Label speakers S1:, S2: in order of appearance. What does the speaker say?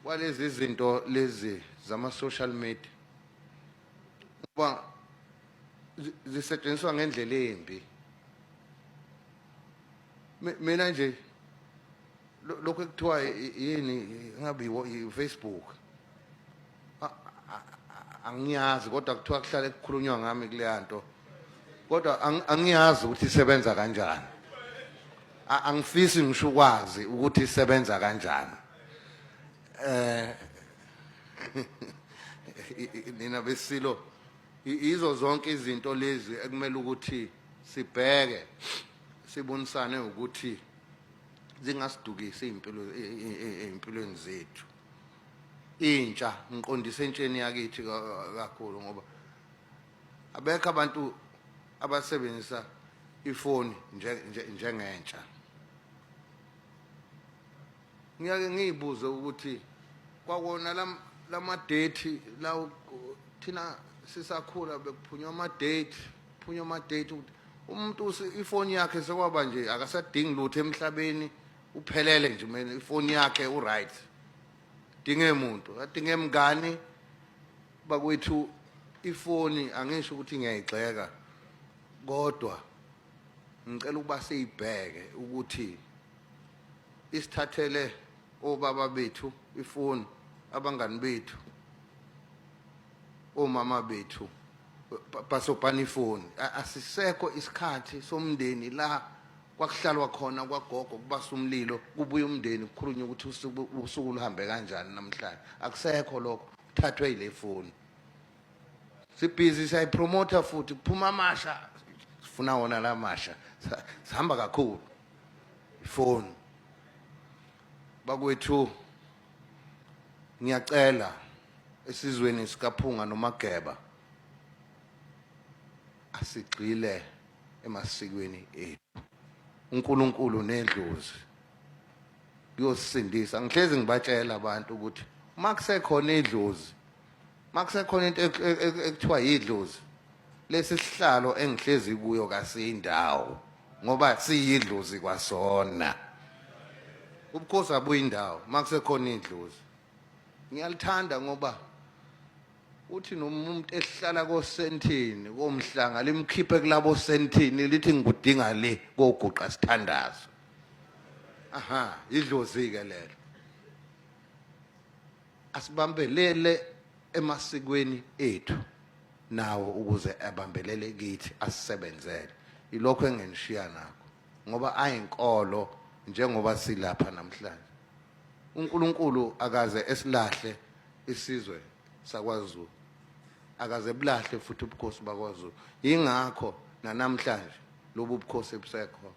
S1: Kwalezi zinto lezi zama social media, ngoba zisetshenziswa ngendlela embi. Mina nje lokho ekuthiwa yini, ngabe i-Facebook, angiyazi, kodwa kuthiwa kuhlale kukhulunywa ngami kuleya nto, kodwa angiyazi ukuthi isebenza kanjani. Angifisi ngisho ukwazi ukuthi isebenza kanjani. Nina besilo, izo zonke izinto lezi ekumele ukuthi sibheke, sibonisane ukuthi zingasidukisi impilo empilweni zethu. Intsha, ngiqondise entsheni yakithi kakhulu, ngoba abekho abantu abasebenzisa ifoni njengentsha. Ngiyake ngiyibuze ukuthi kwakona lama date la, thina sisakhula bekuphunywa ama date, phunywa ama date, ukuthi umuntu ifoni yakhe sekwaba nje akasadingi lutho emhlabeni, uphelele nje mina ifoni yakhe uright, dinge muntu, adinge mngani. Bakwethu, ifoni angisho ukuthi ngiyayigxeka, kodwa ngicela ukuba siyibheke ukuthi isithathele obaba bethu ifoni, abangani bethu, omama bethu, basobhana ifoni. Asisekho isikhathi somndeni la kwakuhlalwa khona kwagogo, kubasa umlilo, kubuye umndeni, kukhulunywe ukuthi usuku luhambe kanjani namhlanje. Akusekho lokho, kuthathwe yile foni. Sibhizi siyayipromotha futhi, kuphuma amasha, sifuna wona la masha. Sihamba kakhulu ifoni. Bakwethu, ngiyacela esizweni sikaPhunga noMageba, asigxile emasikweni ethu. UNkulunkulu nedlozi kuyosindisa. Ngihlezi ngibatshela abantu ukuthi uma kusekhona idlozi, uma kusekhona into ekuthiwa yidlozi, lesi sihlalo engihlezi kuyo kasiyindawo, ngoba siyidlozi kwasona. Ubukhosi abuyindawo uma kusekhona idlozi. Ngiyalithanda ngoba uthi noma umuntu ehlala kosentini komhlanga, limkhiphe kulabo sentini, lithi ngikudinga le koguqa sithandazo. Aha, idlozi ke lelo. Asibambelele emasikweni ethu nawo ukuze abambelele kithi, asisebenzele. Ilokho engenishiya nakho, ngoba ayinkolo njengoba silapha namhlanje. UNkulunkulu akaze esilahle isizwe sakwaZulu, akaze bulahle futhi ubukhosi bakwaZulu. Yingakho nanamhlanje lobu bukhosi busekhona.